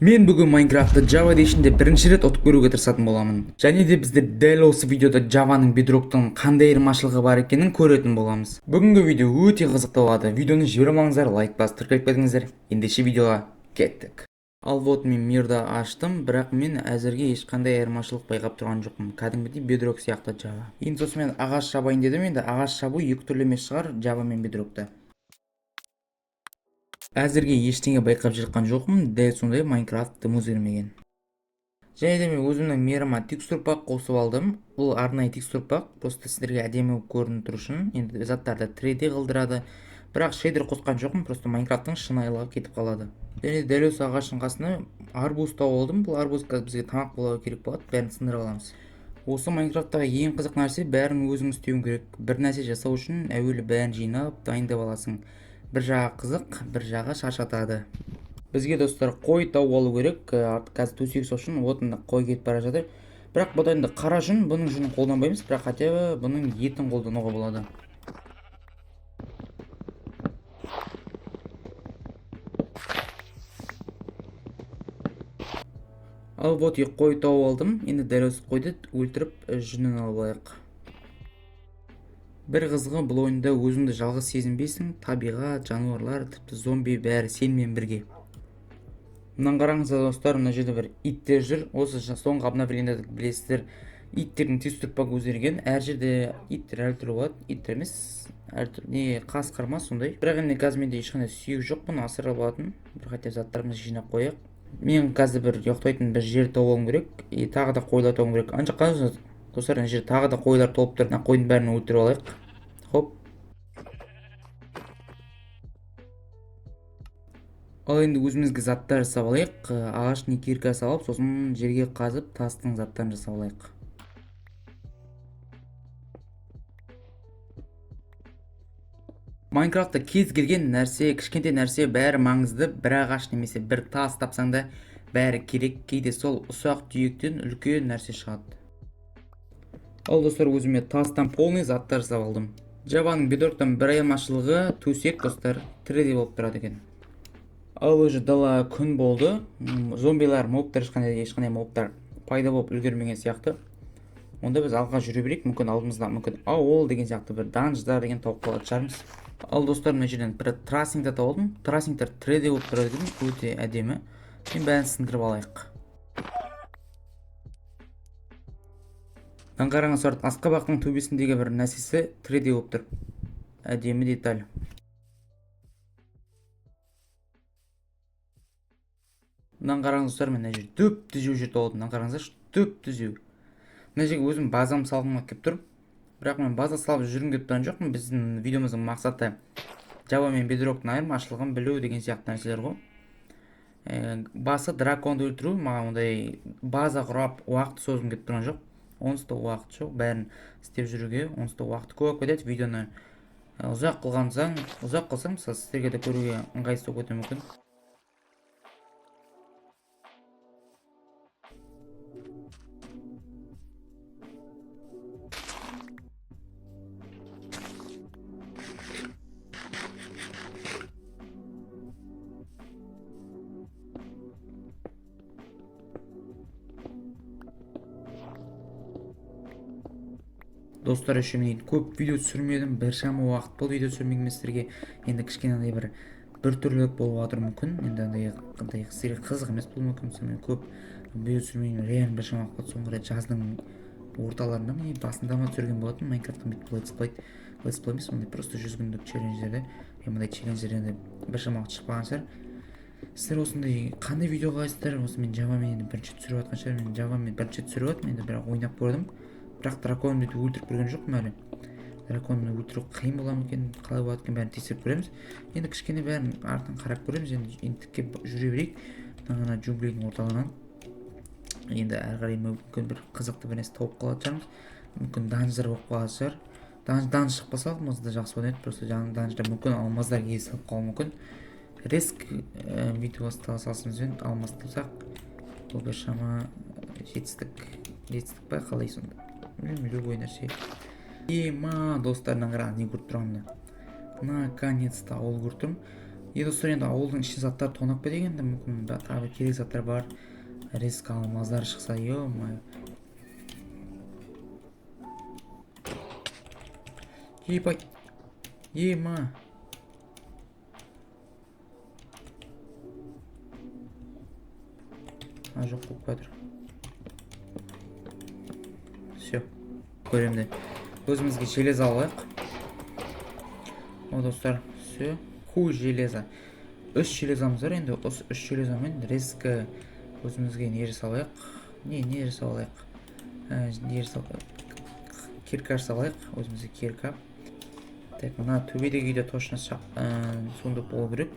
Мен бүгін Майнкрафтты Java Edition'де бірінші рет ұтып көруге тырысатын боламын. Және де біздер дәл осы видеода Java'ның Bedrock'тан қандай айырмашылығы бар екенін көретін боламыз. Бүгінгі видео өте қызықты болады. Видеоны жіберіп алмаңыздар, лайк басып тіркеліп кетіңіздер. Ендеше видеоға кеттік. Ал вот мен мирді аштым, бірақ мен әзірге ешқандай айырмашылық байқап тұрған жоқпын. Кәдімгідей Bedrock сияқты Java. Енді сосын мен ағаш шабайын дедім, енді ағаш шабу екі түрлі емес шығар Java мен Bedrock'та. Әзірге ештеңе байқап жатқан жоқпын, дәл сондай Майнкрафт дым өзгермеген. Және де мен өзімнің мирыма текстур пак қосып алдым. Бұл арнайы текстур пак, просто сіздерге әдемі көрініп тұру үшін. Енді заттарды 3D қылдырады. Бірақ шейдер қосқан жоқпын, просто Майнкрафттың шынайылығы кетіп қалады. Және дәл осы ағаштың қасына арбуз тауып алдым. Бұл арбуз қазір бізге тамақ болуға керек болады, бәрін сындырып аламыз. Осы Майнкрафттағы ең қызық нәрсе, бәрін өзің істеуің керек. Бір нәрсе жасау үшін әуелі бәрін жинап, дайындап аласың. Бір жағы қызық, бір жағы шаршатады. Бізге, достар, қой тауып алу керек. Қазір төсек салу үшін. Вот мына қой кетіп бара жатыр. Бірақ бұл енді қара жүн, бұның жүнін қолданбаймыз, бірақ хотя бы бұның етін қолдануға болады. Ал вот екі қой тауып алдым. Енді дәл осы қойды өлтіріп, жүнін алып алайық. Бір қызығы, бұл ойында өзіңді жалғыз сезінбейсің. Табиғат, жануарлар, тіпті зомби, бәрі сенімен бірге. Мынаны қараңыздар, достар, мына жерде бір иттер жүр. Осы соңғы обновлениеде, білесіздер, иттердің текстур пак өзгерген. Әр жерде иттер әртүрлі болады. Иттер емес, әртүрлі не, қасқыр ма сондай. Бірақ енді қазір менде ешқандай сүйек жоқ бұны асырап алатын. Бір хотя бы заттарымызды жинап қояйық. Мен қазір бір ұйықтайтын бір жер тауып алуым керек. И тағы да қойлар табуым керек. Ана жаққа қараңыздар, достар, ана жерде тағы да қойлар толып тұр. Мына қойдың бәрін өлтіріп алайық. Хоп. Ал енді өзімізге заттар жасап алайық. Ағаш кирка салып, сосын жерге қазып, тастың заттарын жасап алайық. Майнкрафтта кез келген нәрсе, кішкентай нәрсе, бәрі маңызды. Бір ағаш немесе бір тас тапсаң да, бәрі керек. Кейде сол ұсақ түйектен үлкен нәрсе шығады. Ал достар, өзіме тастан полный заттар жасап алдым. Java'ның Bedrock'тан бір айырмашылығы, төсек, достар, 3D болып тұрады екен. Ал уже дала күн болды. Зомбилар, мобтар, ешқандай мобтар пайда болып үлгермеген сияқты. Онда біз алға жүре берейік, мүмкін алдымызда, мүмкін ауыл деген сияқты бір данждар деген тауып қалатын шығармыз. Ал достар, мына жерден бір тростникті тауып алдым. Тростниктер 3D болып тұрады екен, өте әдемі. Енді бәрін сындырып алайық. Мына қараңыз, асқабақтың төбесіндегі бір нәрсесі 3D болып тұр. Әдемі деталь. Мынаны қараңыз, достар, мен мына жерде түп түзу жер тауып алдым. Мынаны қараңыздаршы, түп түзу. Мына жерге өзім базамды салғым келіп тұр. Бірақ мен база салып жүргім келіп тұрған жоқпын. Біздің видеомыздың мақсаты Java мен Bedrock'тың айырмашылығын білу деген сияқты нәрселер ғой. Басы драконды өлтіру, маған ондай база құрап уақыт созғым келіп тұрған жоқ. Онсыз да уақыт жоқ, бәрін істеп жүруге, онсыз да уақыт көп кетеді. Видеоны ұзақ қылған соң, ұзақ қылсам, мысалы, сіздерге де көруге ыңғайсыз болып кетуі мүмкін. Достар, еще мен көп видео түсірмедім, біршама уақыт болды видео түсірмегеніме сіздерге. Енді кішкене андай бір біртүрлілік болып жатыр мүмкін. Енді андай сіздерге қызық емес болуы мүмкін. Мысалы, мен көп видео түсірмегеніме реально біршама уақыт болды. Соңғы рет жаздың орталарында ма, не басында ма түсірген болатынмын Майнкрафттан бүйтіп летсплей, летсплей емес, мындай просто 100 күндік челлендждерді. Мындай челлендждер енді біршама уақыт шықпаған шығар. Сіздер осындай қандай видео қалайсыздар? Осы мен Java-мен енді бірінші түсіріп жатқан шығар. Мен Java-мен бірінші түсіріп жатырмын енді, бірақ ойнап көрдім. Бірақ драконды бүйтіп өлтіріп көрген жоқпын әлі. Драконды өлтіру қиын бола ма екен, қалай болады екен, бәрін тексеріп көреміз. Енді кішкене бәрін артын қарап көреміз. Енді ентікке жүре берейік мына джунглидің орталығынан. Енді әрі қарай мүмкін бір қызықты бір нәрсе тауып қалатын шығармыз. Мүмкін данждар болып қалатын шығар. Данж шықпаса, алмаз да жақсы болатын еді. Просто данжда мүмкін алмаздар кездесіп қалуы мүмкін. Риск, видео бастала салысымызбен алмаз тапсақ, бұл біршама жетістік. Жетістік па, қалай сонда? Білмеймін, любой нәрсе. Ема, достар, мына қараңыз, не көріп тұрғанымды. Наконец-то ауыл көріп тұрмын. Е, достар, енді ауылдың ішіне заттар тонап кеткен енді, мүмкін тағы бір керек заттар бар. Резко алмаздар шықса, ё-моё. Ебать. Ема. А, жоқ, болып жатыр. Все. Көремін де. Өзімізге железо алайық. О, достар, все. Ку железо. 3 железомыз бар енді, осы 3 железомен резко өзімізге не жасап алайық? Не жасап алайық? Не жасап кирка жасап алайық, өзімізге кирка. Так, мына төбедегі үйде точно сундук болу керек.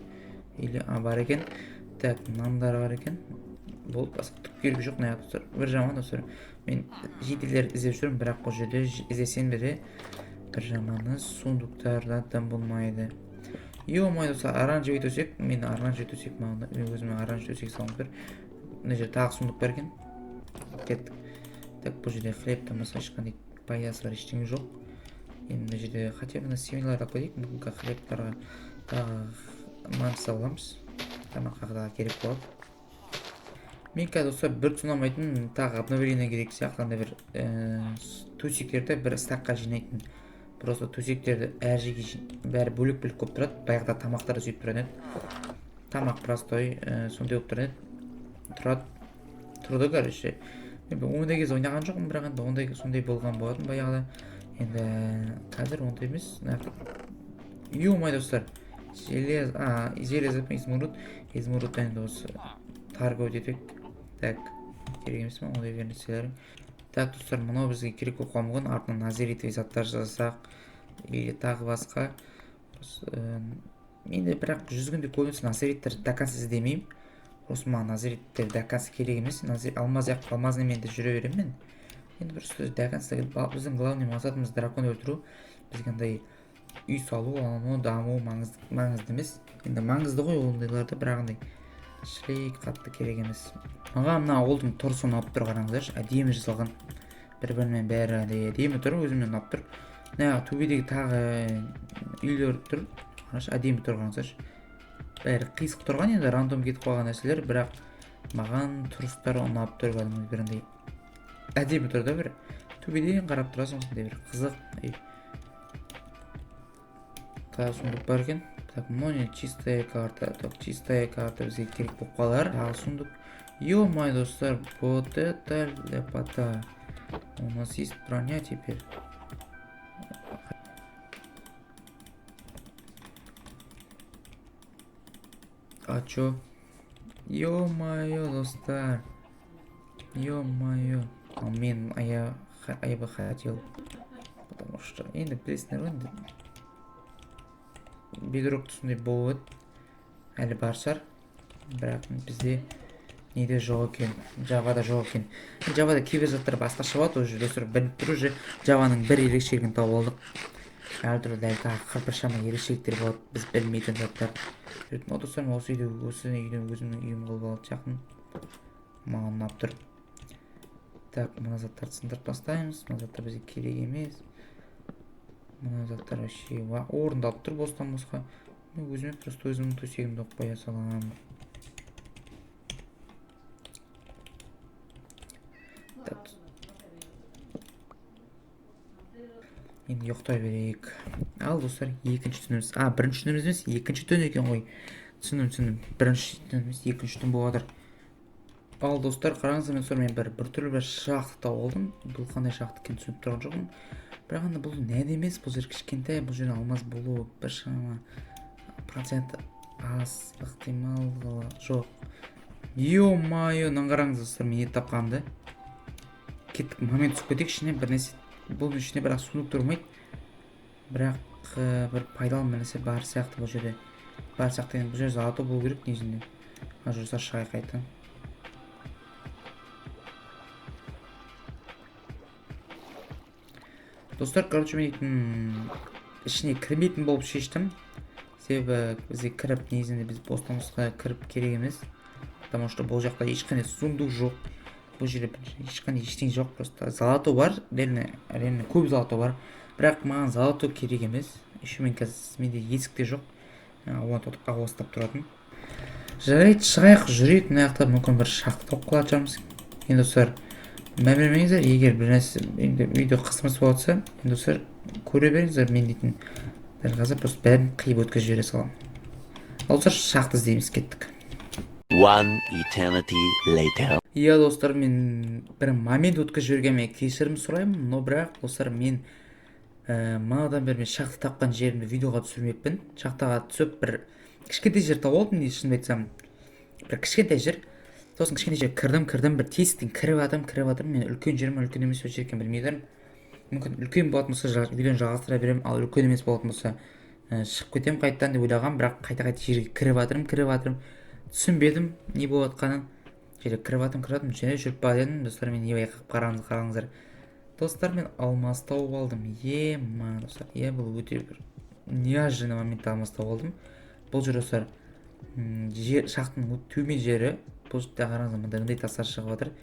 Или, а, бар екен. Так, нандар бар екен. Болды, басқа түк керегі жоқ мына достар. Бір жаман достар. Мен жителдер іздеп жүрмін, бірақ бұл жерде іздесем де бір жаманы сундуктарда дым болмайды. Ё-моё, достар, оранжевый төсек, мен оранжевый төсек маған, мен өзіме оранжевый төсек салғым тұр. Мына жерде тағы сундук бар екен. Кеттік. Так, бұл жерде хлебтан басқа ешқандай пайдасы бар ештеңе жоқ. Енді мына жерде хотя бы мына семьяларды алып кетейік, мүмкін хлебтарға тағы нан жасап аламыз. Тамаққа тағы керек болады. Мен қазір достар бір түсіне алмайтын тағы обновление керек сияқты, андай бір төсектерді бір стакқа жинайтын. Просто төсектерді әр жерге бәрі бөлек-бөлек болып тұрады. Баяғыда тамақтар сөйтіп тұратын еді. Тамақ простой, сондай болып тұратын еді. Тұрады. Тұрды, короче. Мен ондай кезде ойнаған жоқпын, бірақ енді ондай сондай болған болатын баяғыда. Енді қазір ондай емес. Ё-моё, достар. Железо, а, железо изумруд. Изумрудтан енді осы торговать етейік. Так, керек емес ма ондай нәрселер. Так, достар, мынау бізге керек болып қалуы мүмкін. Артынан назеритовый заттар жасасақ или тағы басқа. Мен де бірақ 100 күнде көбінесе назериттер до конца іздемеймін. Просто маған назериттер до конца керек емес. Алмаз алмазныймен де жүре беремін мен. Енді просто до конца біздің главный мақсатымыз дракон өлтіру. Бізге андай үй салу, анау даму маңызды емес. Енді маңызды ғой ондайларды, бірақ андай шлейк қатты керек емес. Маған мына ауылдың тұрысы ұнап тұр, қараңыздаршы, әдемі жасалған. Бір-бірімен бәрі әдемі тұр, өзіме ұнап тұр. Мына төбедегі тағы үйлер тұр. Қарашы, әдемі тұр, қараңыздаршы. Бәрі қисық тұрған, енді рандом кетіп қалған нәрселер, бірақ маған тұрыстары ұнап тұр, кәдімгі бір андай әдемі тұр да бір. Төбеден қарап тұрасың, осындай бір қызық. Тағы сундук бар екен. Так, мынау не? Чистая карта. Так, чистая карта бізге керек болып қалар. Тағы сундук. Ё-моё, достар, вот это лепота. У нас есть броня теперь. А чё? Ё-моё, достар. Ё-моё. А мен, а я бы хотел. Потому что, енді білесіңдер ғой, енді бедрок сондай болып еді. Әлі бар шығар. Бірақ бізде неде жоқ екен, Java'да жоқ екен. Java'да кейбір заттар басқаша болады уже, достар, біліп тұр уже. Java'ның бір ерекшелігін тауып алдық. Әртүрлі дәл тағы біршама ерекшеліктер болады, біз білмейтін заттар. Ну, достар, мен осы үйді, осы үйді өзімнің үйім қылып алатын сияқтымын. Маған ұнап тұр. Так, мына заттарды сындырып тастаймыз. Мына заттар бізге керек емес. Мына заттар вообще орындалып тұр бостан босқа. Мен өзіме просто өзімнің төсегімді қоя саламын. Так. Енді ұйықтай берейік. Ал, достар, екінші түніміз. А, бірінші түніміз емес, екінші түн екен ғой. Түсіндім, түсіндім. Бірінші түн емес, екінші түн болып жатыр. Ал, достар, қараңыздар, мен сонымен бір түрлі бір шахта тауып алдым. Бұл қандай шахта екенін түсініп тұрған жоқпын. Бірақ енді бұл нән емес, бұл жер кішкентай, бұл жерде алмаз болуы біршама процент аз ықтималдығы жоқ. Ё-моё, мынаны қараңыз, достар, мен не тапқанымды. Кеттік, момент түсіп кетейік ішіне, бір нәрсе бұның ішінде, бірақ сундук тұрмайды. Бірақ бір пайдалы бір нәрсе бар сияқты бұл жерде. Бар сияқты енді, бұл жерде золотой болу керек негізінде. А, жүрсе шығайық қайтадан. Достар, короче, мен дейтін ішіне кірмейтін болып шештім. Себебі бізге кіріп, негізінде біз бостан босқа кіріп керек емес. Потому что бұл жақта ешқандай сундук жоқ. Бұл жерде ешқандай ештеңе жоқ, просто золотой бар, реально, реально көп золотой бар. Бірақ маған золотой керек емес. Еще мен қазір, менде есік те жоқ. Ауаны ауа ұстап тұратын. Жарайды, шығайық, жүрейік. Мына жақта мүмкін бір шахта тауып қалатын шығармыз. Енді достар, мән бермеңіздер, егер бір нәрсе енді үйде қысымыз болып жатса, енді достар көре беріңіздер, мен дейтін дәл қазір просто бәрін қиып өткізіп жібере саламын. Ал достар, шахта іздейміз, кеттік. One eternity later. Иә, достар, мен бір момент өткізіп жібергеніме кешірім сұраймын, но бірақ достар, мен манадан бері мен шахта тапқан жерімді видеоға түсірмеппін. Шахтаға түсіп бір кішкентай жер тауып алдым, негізі шынымды айтсам. Бір кішкентай жер. Сосын кішкентай жерге кірдім, бір тесіктен кіріп жатырмын, кіріп жатырмын. Мен үлкен жер ме, үлкен емес пе жер екенін білмей тұрмын. Мүмкін үлкен болатын болса, видеоны жалғастыра беремін, ал үлкен емес болатын болса, шығып кетемін қайтадан деп ойлағанмын, бірақ қайта-қайта жерге кіріп жатырмын, кіріп жатырмын. Түсінбедім не болып жатқанын. Жерге кіріп жатырмын, кіріп жатырмын, және жүріп бара едім. Достар, мен не байқап қараңыз, қараңыздар. Достар, мен алмас тауып алдым. Ема, достар, иә, бұл өте бір неожиданный моментте алмас тауып алдым. Бұл жер, достар, жер шахтаның төмен жері. Бұл жерде қараңыздар, мындай тастар шығып жатыр.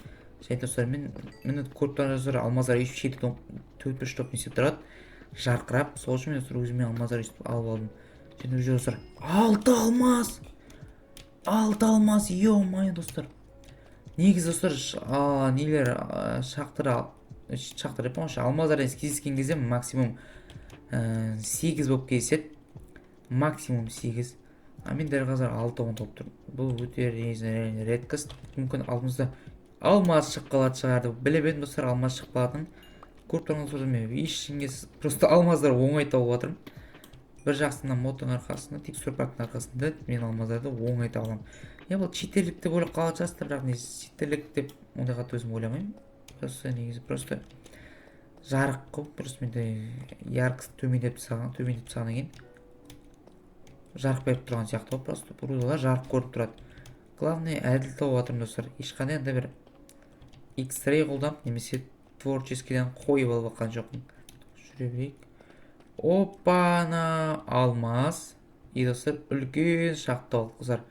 Және достар, мен міне көріп тұрғандарыңыздар, алмаздар өйстіп жеті топ, төрт бұрыш топ не істеп тұрады, жарқырап. Сол үшін мен достар өзіме алмаздар өйстіп алып алдым. Және бұл жерде, достар, алты алмаз, алты алмаз, ё-моё, достар. Негізі, достар, нелер, шахтар, шахтар деп қойшы, алмаздар кездескен кезде максимум 8 болып кездеседі. Максимум 8. А мен дәл қазір алтауын тауып тұрмын. Бұл өте негізі редкость. Мүмкін алдымызда алмаз шығып қалатын шығар деп біліп едім, достар, алмаз шығып қалатынын. Көріп тұрғаныңыздай, мен ештеңесіз просто алмаздар оңай тауып жатырмын. Бір жақсысына модтың арқасында, текстур пактың арқасында мен алмаздарды оңай таба аламын. Иә, бұл читерлік деп ойлап қалатын шығарсыздар, бірақ негізі читерлік деп ондай қатты өзім ойламаймын. Просто негізі просто жарық қой, просто менде яркость төмендеп тастаған, төмендеп тастағаннан кейін жарық беріп тұрған сияқты ғой, просто рудалар жарық көрініп тұрады. Главное, әділ тауып жатырмын, достар. Ешқандай андай бір X-ray қолданып немесе творческийден қойып алып жатқан жоқпын. Жүре берейік. Опа-на, алмаз. И достар, үлкен шахта алдық, достар.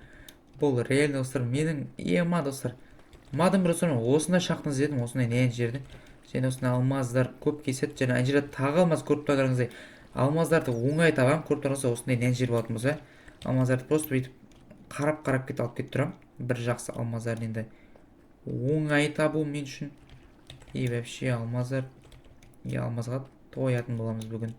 Бұл реально, достар, менің ема, достар. Мадам, достар, мен осындай шахтаны іздедім, осындай нән жерді. Және осындай алмаздар көп кездеседі. Және ана жерде тағы алмаз көріп тұрғандарыңыздай, алмаздарды оңай табамын. Көріп тұрғаныңыздай, осындай нән жер болатын болса, алмаздарды просто бүйтіп қарап-қарап кетіп алып кетіп тұрамын. Бір жақсы алмаздарды енді оңай табу мен үшін. И вообще алмаздар, и алмазға тоятын боламыз бүгін.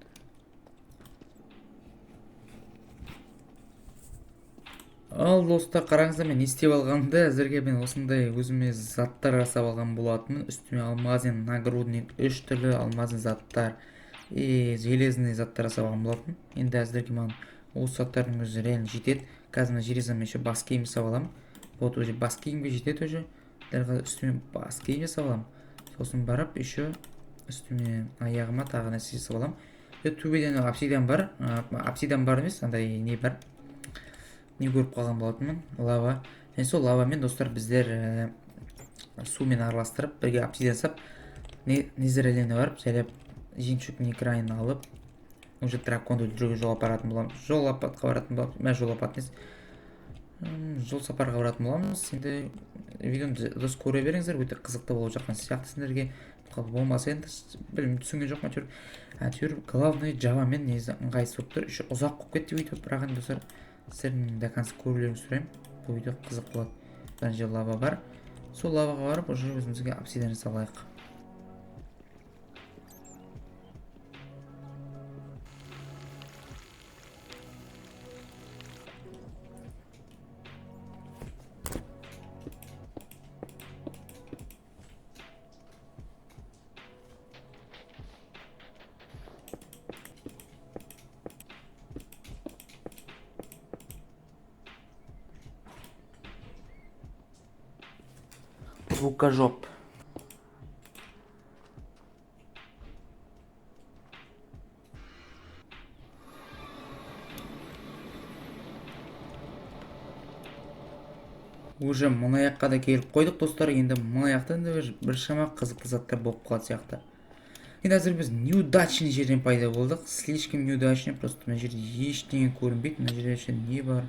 Ал достар, қараңыздар, мен не істеп алғанымды. Әзірге мен осындай өзіме заттар жасап алған болатынмын. Үстіме алмазный нагрудник, үш түрлі алмазный заттар и железный заттар жасап алған болатынмын. Енді әзірге маған осы заттардың өзі реально жетеді. Қазір мына железомен еще бас киім жасап аламын. Вот уже бас киімге жетеді уже. Дәл қазір үстіме бас киім жасап аламын. Сосын барып еще үстіме, аяғыма тағы нәрсе жасап аламын. Төбеден обсидиан бар. Обсидиан бар емес, андай не бар. Не көріп қалған болатынмын, лава. Және сол лавамен, достар, біздер сумен араластырып бірге обсидиан жасап, незер әлеміне барып, жайлап жемчуг некрайын алып, уже драконды өлтіруге жол апаратын боламыз. Жол апатқа баратын боламыз. Мә, жол апат емес. Жол сапарға баратын боламыз. Енді видеоны дос көре беріңіздер, өте қызықты болып жатқан сияқты сендерге. Болмаса енді білмеймін, түсінген жоқпын әйтеуір. Әйтеуір главный Java-мен негізі ыңғайсыз болып тұр. Еще ұзақ болып кетті видео, бірақ енді достар, сіздердің до конца көрулеріңізді сұраймын. Бұл видео қызық болады. Мына жерде лава бар. Сол лаваға барып уже өзімізге обсидиан жасап алайық. Звукожоп. Уже мына жаққа да келіп қойдық, достар. Енді мына жақта енді біршама қызықты заттар болып қалатын сияқты. Енді әзір біз неудачный жерден пайда болдық. Слишком неудачный. Просто мына жерде ештеңе көрінбейді. Мына жерде вообще не бар?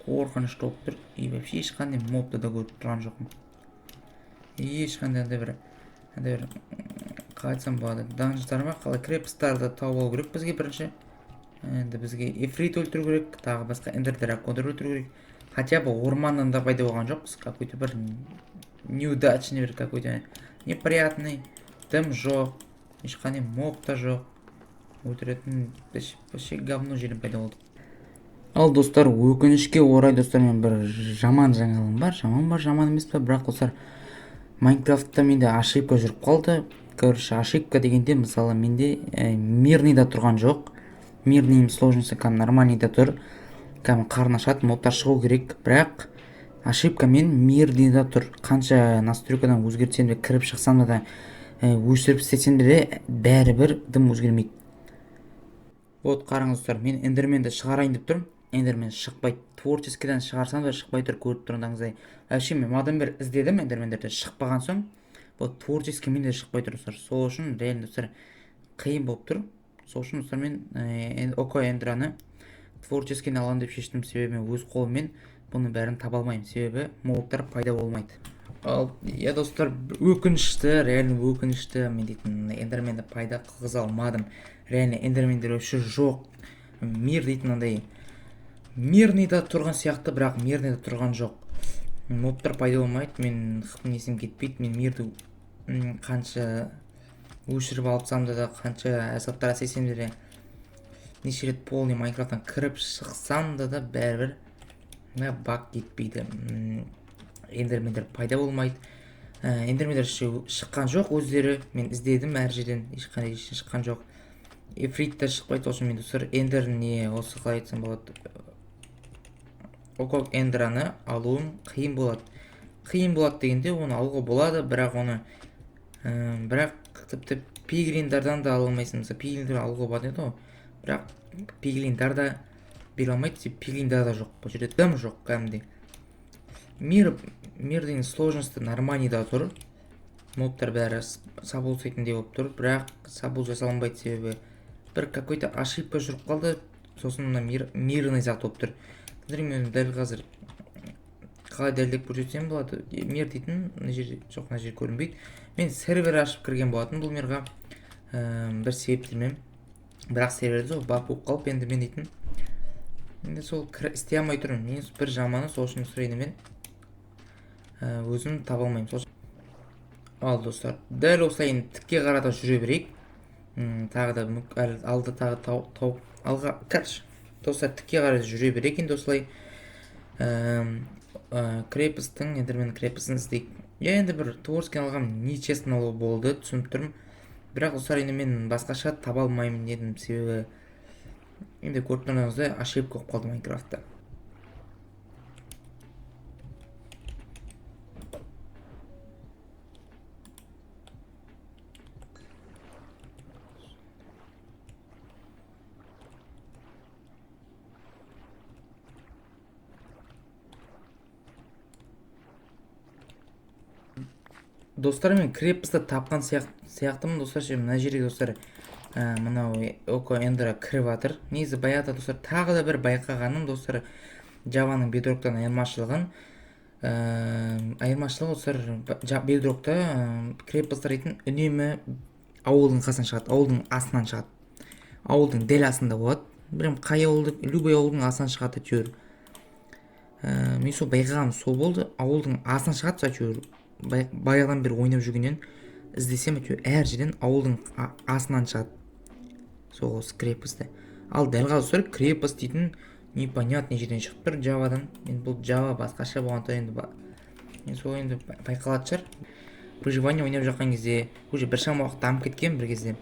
Қорқынышты болып тұр. И вообще ешқандай мобты да көріп тұрған жоқпын. Ешқандай андай бір, қалай айтсам болады, данждар ма, қалай, крепостарды тауып алу керек бізге бірінші. Енді бізге ифрит өлтіру керек, тағы басқа эндер дракондар өлтіру керек. Хотя бы орманнан да пайда болған жоқпыз. Какой-то бір неудачный, бір какой-то неприятный. Дым жоқ, ешқандай моб та жоқ. Өлтіретін вообще говно жерден пайда болдық. Ал достар, өкінішке орай достар, мен бір жаман жаңалығым бар. Жаман ба, жаман емес па, бірақ достар, Майнкрафтта менде ошибка жүріп қалды. Короче, ошибка дегенде, мысалы, менде мирныйда тұрған жоқ. Мирный сложности кәдімгі нормальныйда тұр. Кәдімгі қарын ашады, мобтар шығу керек. Бірақ ошибка мен мирныйда тұр. Қанша настройкадан өзгертсем де, кіріп шықсам да, өшіріп істесем де, бәрібір дым өзгермейді. Вот қараңыз достар, мен эндерменді шығарайын деп тұрмын. Эндермен шықпайды. Творческийден шығарсам да шықпай тұр, көріп тұрғандарыңыздай. Вообще мен мадан бері іздедім эндермендерді, шықпаған соң, вот творческий мен де шықпай тұр достар. Сол үшін реально достар қиын болып тұр. Сол үшін достар мен Око Эндраны творческийні аламын деп шештім, себебі мен өз қолыммен бұның бәрін таба алмаймын, себебі мобтар пайда болмайды. Ал иә достар, өкінішті, реально өкінішті, мен дейтін эндерменді пайда қылғыза алмадым. Реально эндермендер вообще жоқ. Мир дейтін андай мирныйда тұрған сияқты, бірақ мирныйда тұрған жоқ. Мобтар пайда болмайды, мен несім кетпейді. Мен мирді қанша өшіріп алыпсам да, қанша заттар істесем де, неше рет полный Майнкрафттан кіріп шықсам да бәрібір мына баг кетпейді. Эндермендер пайда болмайды. Эндермендер шыққан жоқ өздері. Мен іздедім әр жерден, ешқандай ештеңе шыққан жоқ. Ифрит та шықпайды. Сол үшін мен достар эндер не осы қалай айтсам болады, Око Эндраны алуым қиын болады. Қиын болады дегенде, оны алуға болады, бірақ оны бірақ тіпті пиглиндардан да ала алмайсың. Мысалы, пиглиндер алуға болады еді ғой, бірақ пиглиндар да бере алмайды, себебі пиглиндар да жоқ. Бұл жерде дым жоқ кәдімгідей. Мир деген сложности нормальныйда тұр. Мобтар бәрі шабуыл жасайтындай болып тұр, бірақ шабуыл жасалынбайды, себебі бір какой-то ошибка жүріп қалды. Сосын мына мир мирный зат болып тұр. Мен дәл қазір қалай дәлдеп көрсетсем болады? Мир дейтін мына жерде жоқ, мына жер көрінбейді. Мен сервер ашып кірген болатын бұл мирға, бір себептермен, бірақ серверде сол баг болып қалып, енді мен дейтін енді сол істей алмай тұрмын. Мен бір жаманы сол үшін сұрайын, мен өзім таба алмаймын. Сол ал достар, дәл осылай енді тікке қарата жүре берейік. Тағы да әлі алда тағы тауып алға, короче достар, тікке қарай жүре берейік енді осылай. Крепостың, эндермен крепостын іздейік. Иә, енді бір творческий алғам нечестно болды, түсініп тұрмын. Бірақ достар, енді мен басқаша таба алмаймын дедім, себебі енді көріп тұрғандарыңыздай ошибка болып қалды Майнкрафтта. Достар, мен крепостьті тапқан сияқтымын достар. Ше, мына жерге достар, мынау Око Эндера кіріп жатыр. Негізі баяғыда достар, тағы да бір байқағаным достар, Javаның Bedrock'тан айырмашылығын, айырмашылығы достар, Bedrock'та, крепостьтар дейтін үнемі ауылдың қасынан шығады, ауылдың астынан шығады, ауылдың дәл астында болады. Білмеймін, қай ауылды, любой ауылдың астынан шығады әйтеуір. Мен сол байқағаным сол болды, ауылдың астынан шығады әйтеуір. Баяғыдан бері ойнап жүргеннен іздесем әйтеуір әр жерден ауылдың астынан шығады сол осы крепостьті. Ал дәл қазір достар крепость дейтін непонятный жерден шығып тұр Javадан. Енді бұл Java басқаша болғандықтан енді енді сол енді байқалатын шығар. Выживание ойнап жатқан кезде уже біршама уақыт дамып кеткен бір кезде.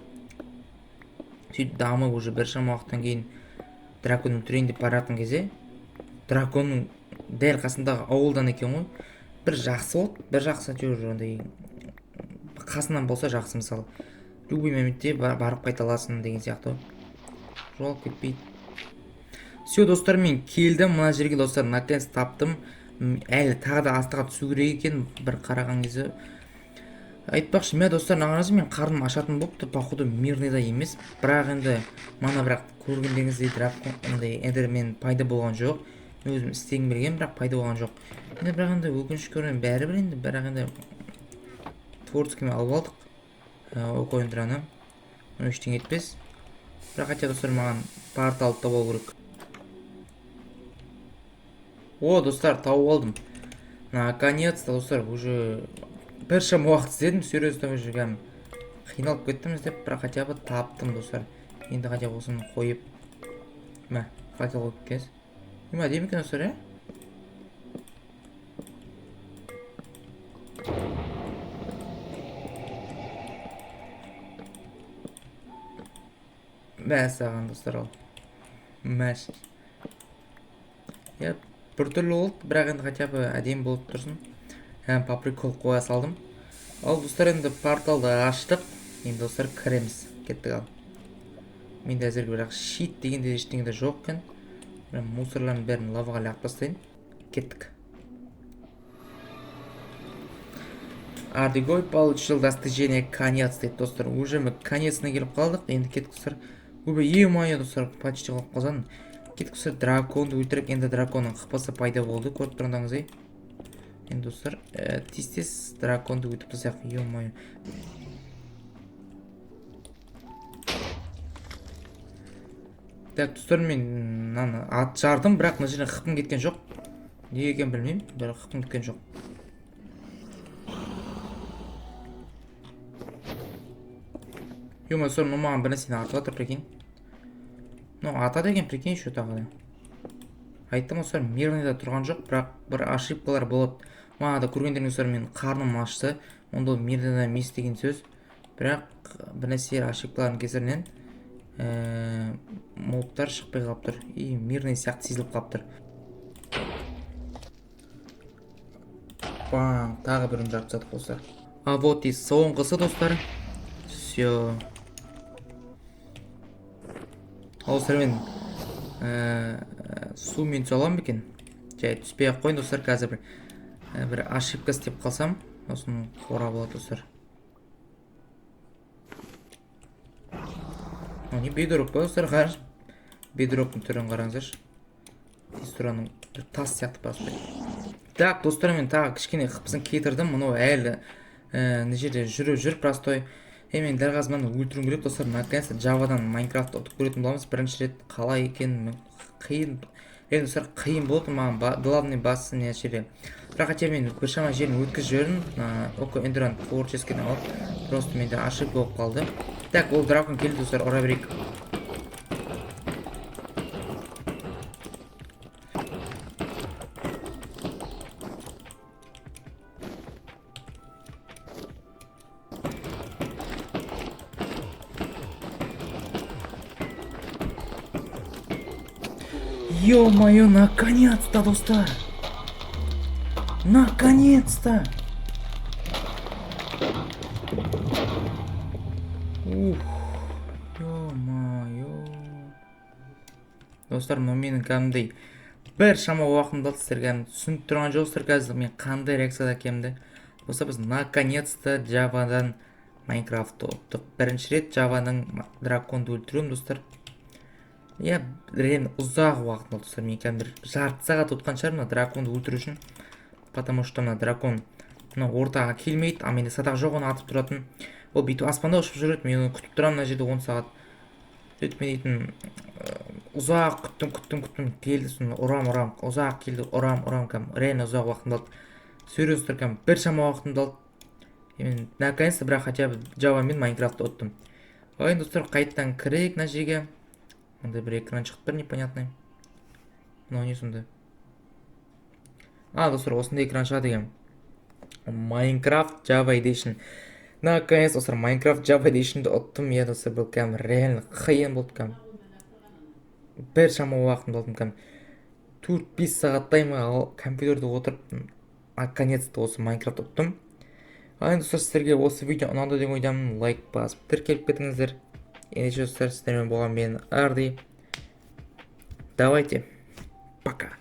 Сөйтіп дамып уже біршама уақыттан кейін дракон өлтірейін деп бара жатқан кезде драконның дәл қасындағы ауылдан екен ғой. Бір жақсы болды, бір жақсы әйтеуір андай қасынан болса жақсы, мысалы любой моментте барып қайта аласың деген сияқты, жоғалып кетпейді. Все достар, мен келдім мына жерге достар, наконец таптым. Әлі тағы да астыға түсу керек екен бір қараған кезде. Айтпақшы, мә достар, мына қараңыздар, мен қарным ашатын болыпты, походу мирныйда емес, бірақ енді мана бірақ көргендеріңіздей дракон андай эндермен пайда болған жоқ. Мен өзім істегім келген, бірақ пайда болған жоқ. Енді бірақ енді өкінішке орай бәрібір енді, бірақ енді творческиймен алып алдық. Око Эндраны. Ештеңе етпес. Бірақ хотя, достар, маған портал табу керек. О, достар, тауып алдым. Наконец-то, достар, уже біршама уақыт іздедім, серьезно, уже кәдімгі қиналып кеттім іздеп, бірақ хотя бы таптым, достар. Енді хотя бы осыны қойып, мә, факел қойып кез. Неме әдемі екен, достар, иә? Мә саған, достар, ал. Мәш. Иә, біртүрлі болды, бірақ енді хотя бы әдемі болып тұрсын. Һәм по приколу қоя салдым. Ал, достар, енді порталды аштық. Енді, достар, кіреміз. Кеттік ал. Менде әзірге бірақ щит деген де ештеңе де жоқ екен. Мен мусорлардың бәрін лаваға лағып тастайын. Кеттік. Ардигой получил достижение конец дейді, достар. Уже мы конеціне келіп қалдық. Енді кеттік, достар. Ойбай, е-мое, достар, почти қалып қалсам. Кеттік, достар, драконды өлтіріп, енді драконның хпсы пайда болды, көріп тұрғандарыңыздай. Енді, достар, тез-тез драконды өлтіріп тастайық. Е-мое. Так, достар, мен мынаны ат жардым, бірақ мына жерден хпым кеткен жоқ. Неге екенін білмеймін, бірақ хпым кеткен жоқ. Ё-моё, достар, мынау маған бір нәрсені атып жатыр, прикинь. Мынау атады екен, прикинь, еще тағы да. Айттым, достар, мирныйда тұрған жоқ, бірақ бір ошибкалар болады. Мана да көргендеріңіз, достар, мен қарным ашты. Онда ол мирныйда емес деген сөз. Бірақ бір нәрсе ошибкалардың кесірінен мобтар шықпай қалып тұр. И мирный сияқты сезіліп қалып тұр. Бам, тағы бірін жарып тастадық, достар. А вот и соңғысы, достар. Все. Ал, достар, мен сумен түсе аламын ба екен? Жай түспей ақ қояйын, достар, қазір бір ошибка істеп қалсам, сосын қора болады, достар. Не бедрок па, достар, қараңызшы. Бедроктың түрін қараңыздаршы. Текстураның бір тас сияқты просто. Так, достар, мен тағы кішкене хпсын кетірдім. Мынау әлі мына жерде жүріп жүр простой. Мен дәл қазір мынаны өлтіруім керек, достар. Наконец-то Javадан Майнкрафтты ұтып көретін боламыз. Бірінші рет қалай екенін қиын. Енді, достар, қиын болды маған, главный бастысы не жерде. Бірақ хотя мен біршама жерін өткізіп жібердім. Око Эндеран творческий алып, просто менде ошибка болып қалды. Так, ол дракон келді, достар, ұра берейік. Ё-моё, наконец-то, достар! Наконец-то! Ух, ё-моё. Достар, мынау менің кәдімгідей біршама уақытымды алды, сіздер кәдімгі түсініп тұрған жоқсыздар қазір мен қандай реакцияда екенімді. Достар, біз наконец-то Javадан Майнкрафтты ұттық. Бірінші рет Javаның драконды өлтіруім, достар. Иә, реально ұзақ уақыт алды, достар. Мен кәдімгі бір жарты сағат ұтқан шығармын мына драконды өлтіру үшін. Потому что мына дракон мына ортаға келмейді, а менде садақ жоқ оны атып тұратын. Ол бүйтіп аспанда ұшып жүреді, мен оны күтіп тұрамын мына жерде 10 сағат. Сөйтіп мен дейтін ұзақ күттім, күттім, күттім, келді, соны ұрам, ұрам, ұзақ келді, ұрам, ұрам, кәдімгі реально ұзақ уақытымды алды. Серьезно, достар, кәдімгі біршама уақытымды алды. Мен наконец-то бірақ хотя бы Java мен Майнкрафтты ұттым. Ал енді, достар, қайтадан кірейік мына жерге. Мындай бір экран шығып тұр непонятный. Мынау не сонда? А, достар, осындай экран шығады екен. Майнкрафт Java Edition. Наконец, достар, Майнкрафт Java Edition'ды ұттым. Иә, достар, бұл кәдімгі реально қиын болды кәдімгі. Біршама уақытымды алдым кәдімгі. 4-5 сағаттай ма ал компьютерде отырып, наконец-то осы Майнкрафт ұттым. Ал енді, достар, сіздерге осы видео ұнады деген ойдамын. Лайк басып тіркеліп кетіңіздер. Ендеше, достар, сіздермен болған мен Арди. Давайте. Пока.